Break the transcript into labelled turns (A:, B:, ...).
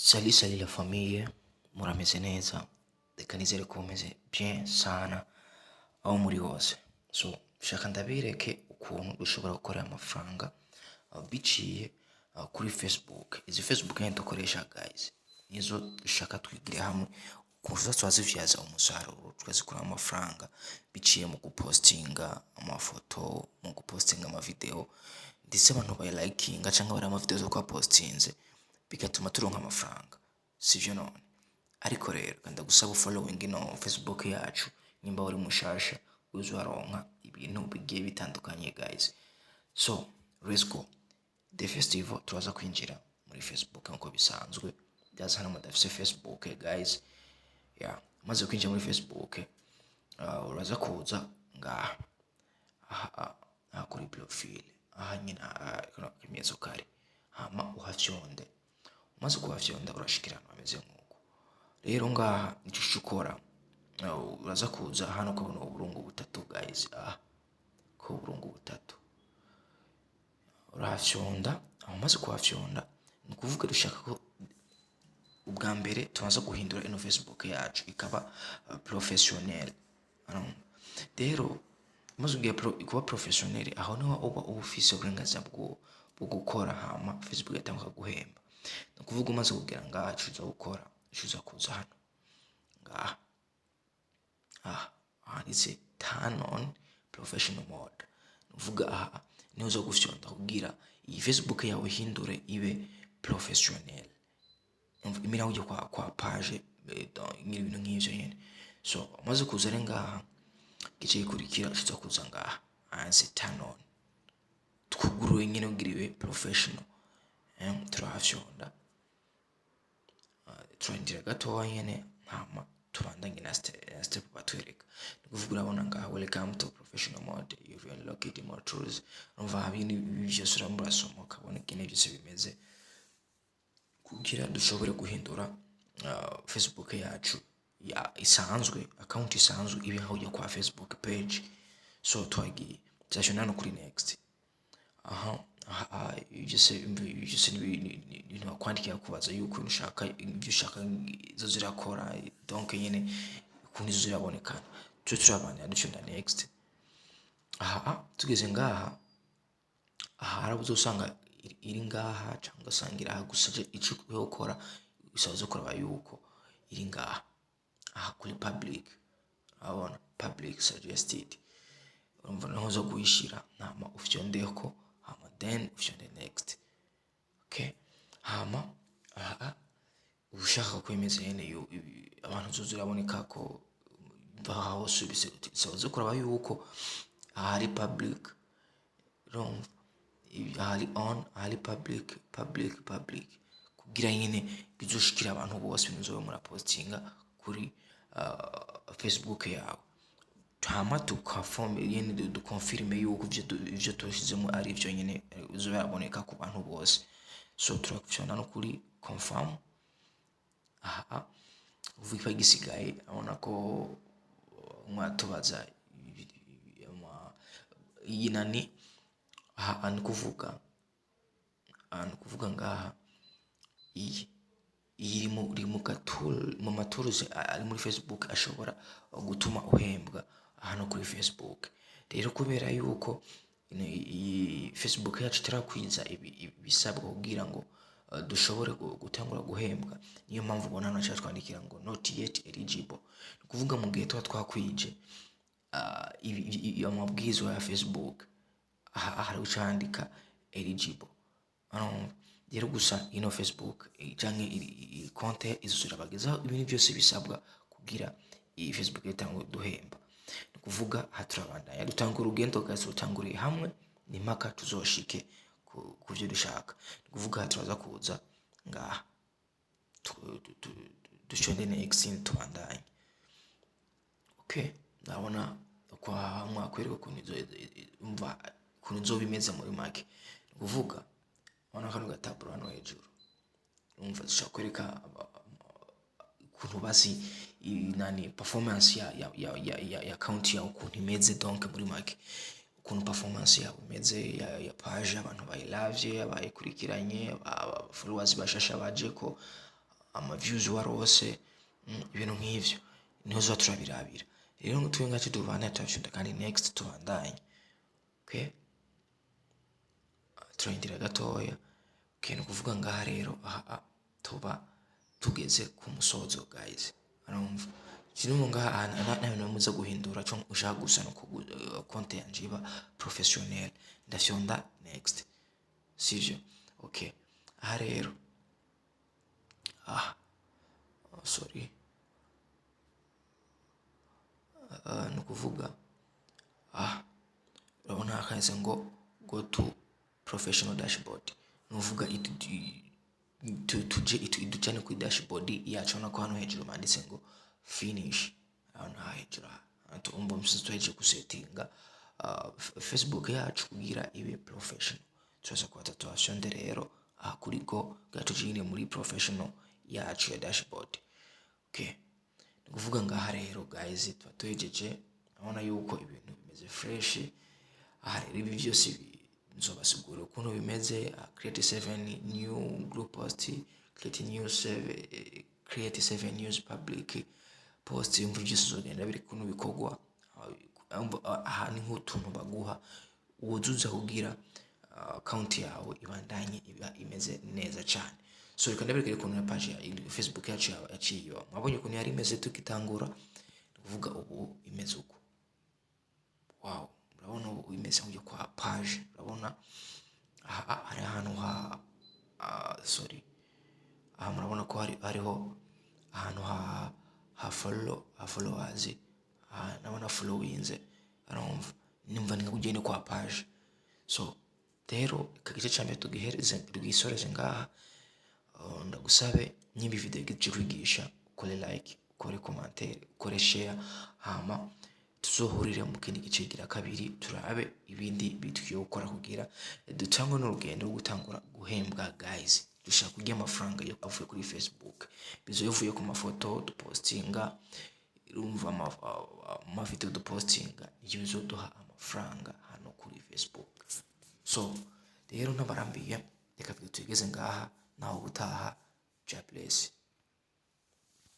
A: Salut salut la famille, murameze neza? Reka nizere ko mumeze bien sana aho muri hose. So, shaka ndabereke ukuntu dushobora gukorera amafaranga biciye kuri Facebook. Izi Facebook nyene dukoresha, guys, nizo dushaka twigire hamwe ukuntu tuza turazivyaza umusaruro, tukazikuramo amafaranga biciye mu gupostinga amafoto, mu gupostinga amavideo, ndetse abantu bayalikinga canke baraba amavideo twapostinze, bigatuma turonka amafaranga, sivyo none? Ariko rero ndagusaba following ino Facebook yacu nimba uri mushasha, uze uraronka ibintu bigiye bitandukanye, guys. So let's go. The festival, turaza kwinjira muri Facebook nkuko bisanzwe byaza hano mudafise Facebook, guys. Yeah, umaze kwinjira muri Facebook, uraza kuza ngaha aha, aha kuri profile, aha nyine, aha kano kamenyetso kari, hama uhafyonde. Umaze kuhafyonda, urashikira ahantu hameze nk'uko. Rero ngaha icyo uca ukora, uraza kuza hano ukabona uburungu butatu, guys. Aha ko uburungu butatu urahafyonda. Aho umaze kuhafyonda, ni ukuvuga dushaka ko ubwa mbere tubanza guhindura ino Facebook yacu ikaba professionnel. Urumva? Rero umaze kugira kuba professionnel, aho niho uba ufise uburenganzira bwo gukora, hama Facebook yatanga guhemba. Ni ukuvuga umaze kugera ngaha, ico uza gukora, ico uza kuza hano ngaha, aha handitse "Turn on professional mode". Ni ukuvuga aha niho uza gufyonda kugira iyi Facebook yawe ihindure ibe professionnel. Umva, imera ujya kwa page, donc ibintu nk'ivyo nyene. So umaze kuza rero ngaha, igice gikurikira uza kuza ngaha handitse "Turn on", twuguruye nyene kugira ibe professional. Turahafyonda, turarindira gatoya nyene, hama tubandanye na step batwereka. Ni kuvuga urabona ngaha "Welcome to professional mode, you've unlocked more tools". Urumva ibintu ibi vyose urimo urasoma, ukabona ingene vyose bimeze kugira dushobore guhindura Facebook yacu ya isanzwe, account isanzwe, ibe nka ujya kwa Facebook page. So twagiye, tuzashona hano kuri next. Aha ibyo byose ni ibintu bakwandikira kubaza yuko ushaka ibyo ushaka izo zirakora, donc nyene ukuntu izo zirabonekana. Tuje turabandanya, dushonda next. Aha tugeze ngaha, aha hari uzosanga iri ngaha cyangwa ugasanga iri aha. Gusa ico ukwiye gukora, bisaba zo kuraba yuko iri ngaha, aha kuri public. Urabona "Public suggested", urumva niho zo kuyishira, hama ufyondeko, hama then ufyonde next. Okay, hama aha ushaka kwemeza nyene abantu zozo iraboneka ko aha hose, bisaba zo kuraba yuko aha hari public. Urumva ahari on, ahari public, public, public, kugira nyene bizoshikira abantu bose ibintu uzoba murapostinga kuri Facebook yawe. Hama tukafome nyene dukonfirme yuko ivyo tushizemo ari ivyo nyene bizoba biraboneka ku bantu bose. So turafyonda no kuri confirm. Aha uvuga ikiba gisigaye, urabona ko mwatubaza iyi nani aha. Ni kuvuga ngaha iyi iri mu tool, mu ma tools ari muri Facebook ashobora gutuma uhembwa hano kuri Facebook. Rero kubera yuko iyi Facebook yacu itarakwiza ibisabwa kugira ngo dushobore gutangura guhembwa, niyo mpamvu ubona hano twandikira ngo "Not yet eligible". Ni ukuvuga mu gihe tuba twakwije amabwirizwa ya Facebook, aha hari uca handika eligible. Urumva? Rero gusa ino Facebook canke iyi konte izo zirabagezaho ibintu byose bisabwa kugira iyi Facebook itangure duhemba. Ni ukuvuga aha turabandanya dutanga urugendo, guys, rutanguriye hamwe, ni mpaka tuzoshike ku vyo dushaka. Ni ukuvuga aha turaza kuza ngaha, dushonde next, tubandanye. Okay, ndabona kwa mwakwereka ukuntu izo, umva ukuntu izoba imeze muri make. Ni ukuvuga urabona kano gataburo hano hejuru, urumva dushobora kwereka ukuntu basi nani performance ya account yawe ukuntu imeze. Donc muri make ukuntu performance yawe imeze ya page, abantu bayilavye, abayikurikiranye, aba followers bashasha bajeko. ama views warose, ibintu nk'ivyo niho zoba turabirabira. Rero twe ngace tubandanye, turafyonda kandi next, tubandanye. Okay, turarindira gatoya. Okay, ni ukuvuga ngaha rero aha tuba tugeze ku musozo, guys. Urumva kirimo ngaha nta bintu muza guhindura. Cyo ushaka gusa no konte yanje iba professionnel, ndafyonda next, sivyo? Okay, aha rero, ah, oh, sorry, ni ukuvuga ah urabona hakanditse ngo "Go to professional dashboard". Ni ukuvuga tuje idujane kuri dashboard yacu. Urabona ko hano hejuru banditse ngo "Finish". Hano hejuru aha umva musi tuhejeje gusetinga Facebook yacu kugira ibe professional. Turaza kuba tuhafyonde rero aha kuri go kugira tujine muri professional yacu ya dashboard. Okay, ni ukuvuga ngaha rero, guys, tuba tuhejeje. Urabona yuko ibintu bimeze fresh. Aha rero ibi byose nzobasigurira ukuntu bimeze: create seven new group post, create new seven, create seven news public post. Yumva byose uzogenda biri ukuntu bikorwa. Aha ni nk'utuntu baguha wuzuza kugira account yawe ibandanye iba imeze neza cyane. So reka ndabereke ukuntu na page ya Facebook yacu yaciye iba. Mwabonye ukuntu yari imeze tugitangura, ni ukuvuga ubu imeze uko. Wow, urabona ubu imeze nk'ujya kwa page. Urabona aha hari ahantu ha, sorry, aha murabona ko hari hariho ahantu ha follow, ha followers. Aha ndabona followinze. Urumva nimva ni nka ni kwa page. So rero aka gice cya mbere tugihereze, tugisoreze ngaha. Ndagusabe nimba video igice kwigisha, ukore like, ukore commentaire, ukore share, hama tuzohurire mu kindi gice gira kabiri, turabe ibindi bikwiye gukora kugira dutangwe n'urugendo rwo gutangura guhembwa. Guys, dushaka kurya amafaranga yo avuye kuri Facebook, bizo bivuye ku mafoto dupostinga. Urumva amavideo dupostinga nivyo bizoduha amafaranga hano kuri Facebook. So rero ntabarambiye, reka video tugeze ngaha. Naho ubutaha. God bless.